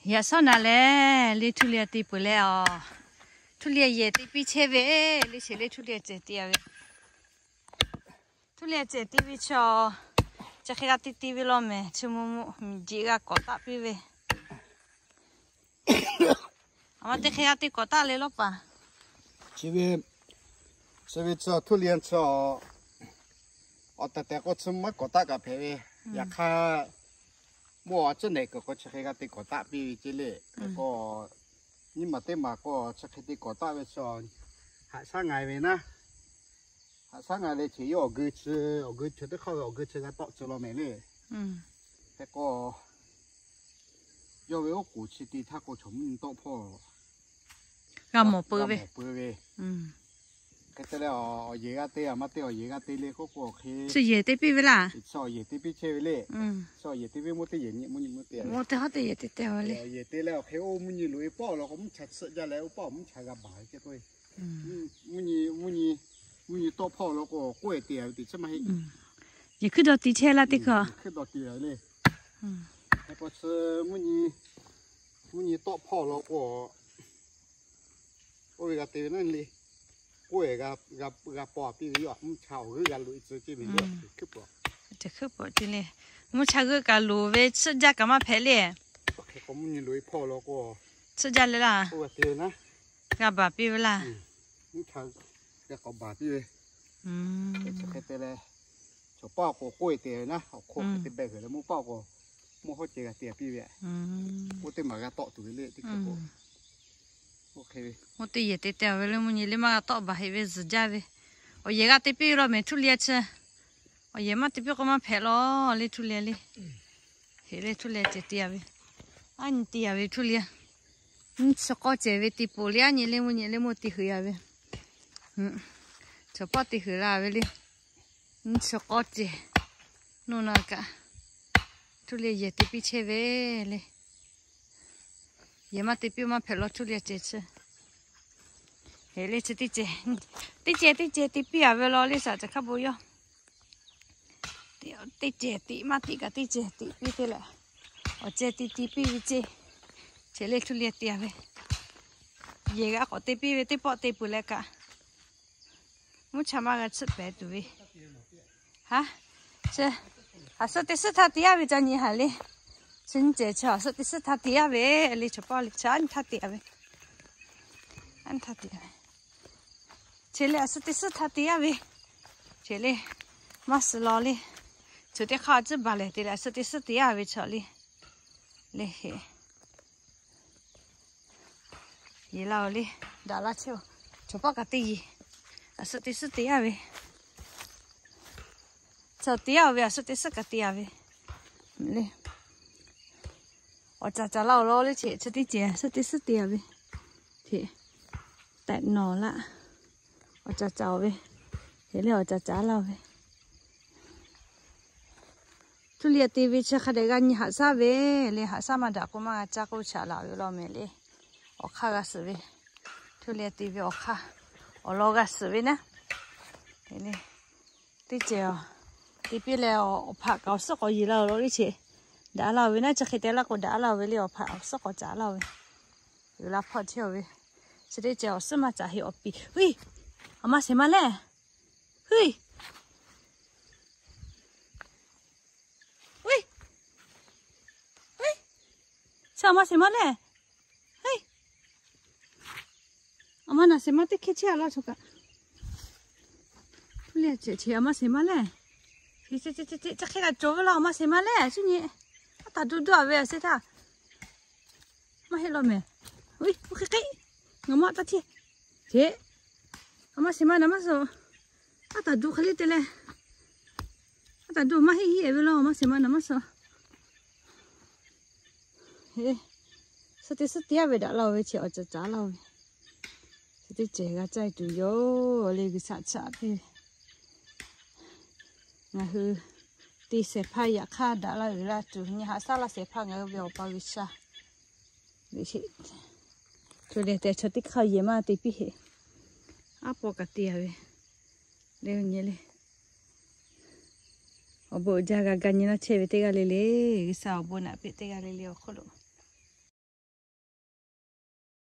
Yaꞈ shawˉ naˍ lehˬ, le htuˇ liˇ te peuˬ leh a, htuˇ liˇ yehˬ te piˇ chehˇ ve, le sheˍ le htuˇ liˇ cehˬ te a ve. Htuˇ liˇ cehˬ te ve chaw, chi hk'e g'a te te ve law mehˬ, chi mvuhˇ mvuhˇ miˬ jeꞈ g'a kawꞈ taˆ piˇ ve. A ma teˇ hk'e g'a te kawꞈ taˆ le lawˉ paˍ. Chi ve, chi ve chaw htuˇ liˇ chaw, awˬ tehˬ tehˬ k'o chi maˇ kawꞈ taˆ kaꞈ hpehꞈ ve. Yaꞈ hk'aˇ, mawˇ a cuˉ nehˬ kuiˬ k'o chi hk'e g'a te kawꞈ taˆ piˇ ve ce le. Hk'e k'o, nyiˇ maˬ teˇ maˬ k'o chi hk'e te kawꞈ taˆ ve chaw, haꞈ shaˉ nga ve naˉ. Haꞈ shaˉ nga le chi yawˇ awˬ geu chi, awˬ geu chi teˇ hk'aˇ ve awˬ geu chi g'a tawˆ tcuh law mehˍ le. Hk'e k'o, yawˇ ve oˉ k'oˍ chi te htaˇ k'o chaw mvuhˇ nyi tawˆ hpawˇ g'a mawˬ peu ve. Hk'e te leh, awˬ yehˬ g'a te, a ma te awˬ yehˬ g'a te le k'oˆ k'o, hk'e chi yehˬ te piˇ ve laˇ. Awˬ yehˬ te piˇ chehˇ ve le. Awˬ yehˬ te piˇ mawˇ teˇ yehˬ nyi mvuhˇ nyi mvuhˇ te, mawˇ teˇ hawˉ teˇ yehˬ te te ve le. Yehˬ te leh awˬ hk'e oˇ mvuhˇ nyi loꞈ e pawˆ law k'o, mvuhˇ cha tsuhˆ jaˇ leh oˇ pawˆ mvuhˇ cha g'a baˬ ve ce k'o, mvuhˇ nyi, mvuhˇ nyi tawˆ hpawˇ law k'o, k'oˆ e te a ve teꞈ chi maˇ heˆ. Yehˬ hkuiˉ dawˬ ti chehˇ laˇ teˇ hkui. Hkuiˉ dawˬ ti le. Hk'e k'o chi mvuhˇ nyi, mvuhˇ nyi tawˆ hpawˇ law k'o, oˇ ve g'a te ve naˉ le. K'oˆ e g'a paw piˇ ve yoˬ. Mvuhˇ cha awˬ g'euˆ g'a loꞈ e tcuh ce ve le. Hkuiˉ pawˆ ce le. Mvuhˇ cha g'euˆ kaꞈ loˍ ve tsuhˆ jaˇ kaꞈ maˇ hpehꞈ le. Hk'e k'o mvuhˇ nyi loꞈ e hpawˇ law k'o, tsuhˆ jaˇ le laˇ. Oˇ g'a te ve naˉ, g'a baˬ piˇ ve laˇ. Mvuhˇ cha g'a k'awꞈ baˬ piˇ ve. Chi hk'e te leh, chaw pawˆ k'o k'oˆ e te ve naˉ, awˬ hk'oˆ hk'e te beh ve leh mvuhˇ pawˆ k'o, mvuhˇ hawˉ ceh g'a te piˇ ve. Oˇ teˇ maˬ g'a tawˆ tuˬ ve le teˇ hkui k'o. Oˇ hk'e ve, mvuhˇ teˇ yehˬ te te ve le, mvuhˇ nyi le maˇ g'a tawˆ baˬ heꞈ ve zuhˬ jaˇ ve. Awˬ yehˬ g'a te piˇ ve law mehˬ htuˇ liˇ chi. Awˬ yehˬ maˇ te piˇ k'o maˇ hpehꞈ law le htuˇ liˇ le. Heꞈ le htuˇ liˇ ceh te a ve. A nyi te a ve htuˇ liˇ. Nyi chi k'awˇ cehˬ ve te poˬ le, a nyi le mvuhˇ nyi le mvuhˇ te huiˍ a ve. Chaw pawˆ te huiˍ la ve le. Nyi chi k'awˇ cehˬ. Nuˇ na kaꞈ, htuˇ liˇ yehˬ te piˇ chehˇ ve le. Yehˬ maˇ te piˇ maˇ hpehꞈ law htuˇ liˇ cehˬ chi. Heꞈ le chi teˇ cehˬ, teˇ cehˬ teˇ cehˬ te piˇ a ve law le shaˍ ca hk'a bon yawˇ. Teˇ cehˬ tiꞈ maˇ tiꞈ kaꞈ teˇ cehˬ tiꞈ piˇ te leh, awˬ cehˬ ti ti piˇ ve ce. Chi le htuˇ liˇ te a ve. Yehˬ g'a k'awꞈ te piˇ ve teˇ pawˆ te peuˬ leh kaꞈ, mvuhˇ cha maˇ g'a tsuhˆ pehˍ tuˬ ve. Aˬ suhˆ teˇ suhˆ htaˇ te yaˇ ve ca nyi haˍ le. Chi nyi cehˬ chi aˬ suhˆ teˇ suhˆ htaˇ te yaˇ ve le, chaw pawˆ le cha nyi htaˇ te a ve. A nyi htaˇ te a ve. Chi le aˬ suhˆ teˇ suhˆ htaˇ te yaˇ ve. Chi le, maˇ suh law le. Chi teˇ hk'aˇ tcuhˉ baˬ lehˬ te leh aˬ suhˆ teˇ suhˆ te yaˇ ve chaw le. Le heꞈ. Yeˬ laˇ oˬ le, daꞈ laˇ chehˇ oˬ. Chaw pawˆ kaꞈ teˇ yeˬ. Aˬ suhˆ teˇ suhˆ te yaˇ ve. Chaw te yaˇ oˬ ve aˬ suhˆ teˇ suhˆ kaꞈ te yaˇ ve. Le, awˬ caˍ caˍ laˇ oˬ law le, chi chi teˇ cehˬ aˬ suhˆ teˇ suhˆ te yaˇ ve. Hteꞈ tehꞈ nawˬ laˇ. Awˬ caˍ caˍ oˬ ve. Heꞈ le awˬ caˍ caˍ laˇ oˬ ve. Htuˇ liˇ te ve chi hk'a dehꞈ g'a nyi haꞈ shaˉ ve le, haꞈ shaˉ maˇ daꞈ k'o maˇ g'a caˇ k'oˆ chaꞈ laˬ ve law mehˍ le. Awˬ hk'aˇ g'a suhˍ ve, htuˇ liˇ te ve awˬ hk'aˇ, awˬ lawn g'a suhˍ ve naˉ. Teˇ cehˬ te piˇ leh awˬ hpaꞈ kaꞈ awˬ suhˉ k'awꞈ yeˬ laˇ oˬ law le, chi daꞈ laˇ oˬ ve naˉ, chi hk'e te laˇ k'o daꞈ laˇ oˬ ve le, awˬ hpaꞈ awˬ suhˉ k'awꞈ caˍ laˇ oˬ ve. Uiˍ la hpawˇ chehˇ oˬ ve, chi teˇ cehˬ awˬ suhˉ maˇ caˍ heˆ awˬ piˍ. Huiˉ, aˬ ma shehˍ ma lehˬ. Huiˉ, huiˉ, huiˉ, chi aˬ ma shehˍ ma lehˬ. Huiˉ, aˬ ma naˬ shehˍ ma teˇ hkeh chehˇ a laˇ chaw kaꞈ. Htuˇ liˇ cehˬ chi aˬ ma shehˍ ma lehˬ. Chi hk'e g'a cawˬ ve law aˬ ma shehˍ ma lehˬ, shu nyi. Aˉ taˍ duˇ duˇ a ve aˬ sehˉ htaˇ. Maˇ heˆ law mehˍ. Oˇ hk'e hk'e, ngaˬ maˇ taˇ hteˇ. Hteꞈ, aˬ ma shehˍ ma naˬ maˇ suh. Aˉ taˍ duˇ hk'e le te leh, aˉ taˍ duˇ maˇ heˆ heˆ ve law aˬ ma shehˍ ma naˬ maˇ suh. Suhˉ teˇ suhˉ te yaˇ ve daꞈ laˇ oˬ ve chi awˬ caˍ caˍ laˇ oˬ ve. Chi teˇ cehˬ g'a caˇ tuˬ yoˬ le, G'uiˬsha chaꞈ piˇ ve. Ngaˬ hui te shehˍ hpaˇ yaꞈ hk'aˇ daꞈ laˇ uiˍ laˇ tuˬ nyi haꞈ shaˉ laˇ shehˍ hpaˇ ngaˬ hui ve Awˬ pa G'uiˬsha. Ve chi, co le tehꞈ chaw teˇ hk'aˇ yehˬ maˇ te piˇ heˆ. Aˉ paw kaꞈ te a ve le, nyi le. Awˬ bon uiˍ jaˇ g'a ga nyi laˇ chehˇ ve teˇ g'aˇ le le, G'uiˬsha awˬ bon naꞈ piˇ teˇ g'aˇ le le awˬ hk'oˆ lo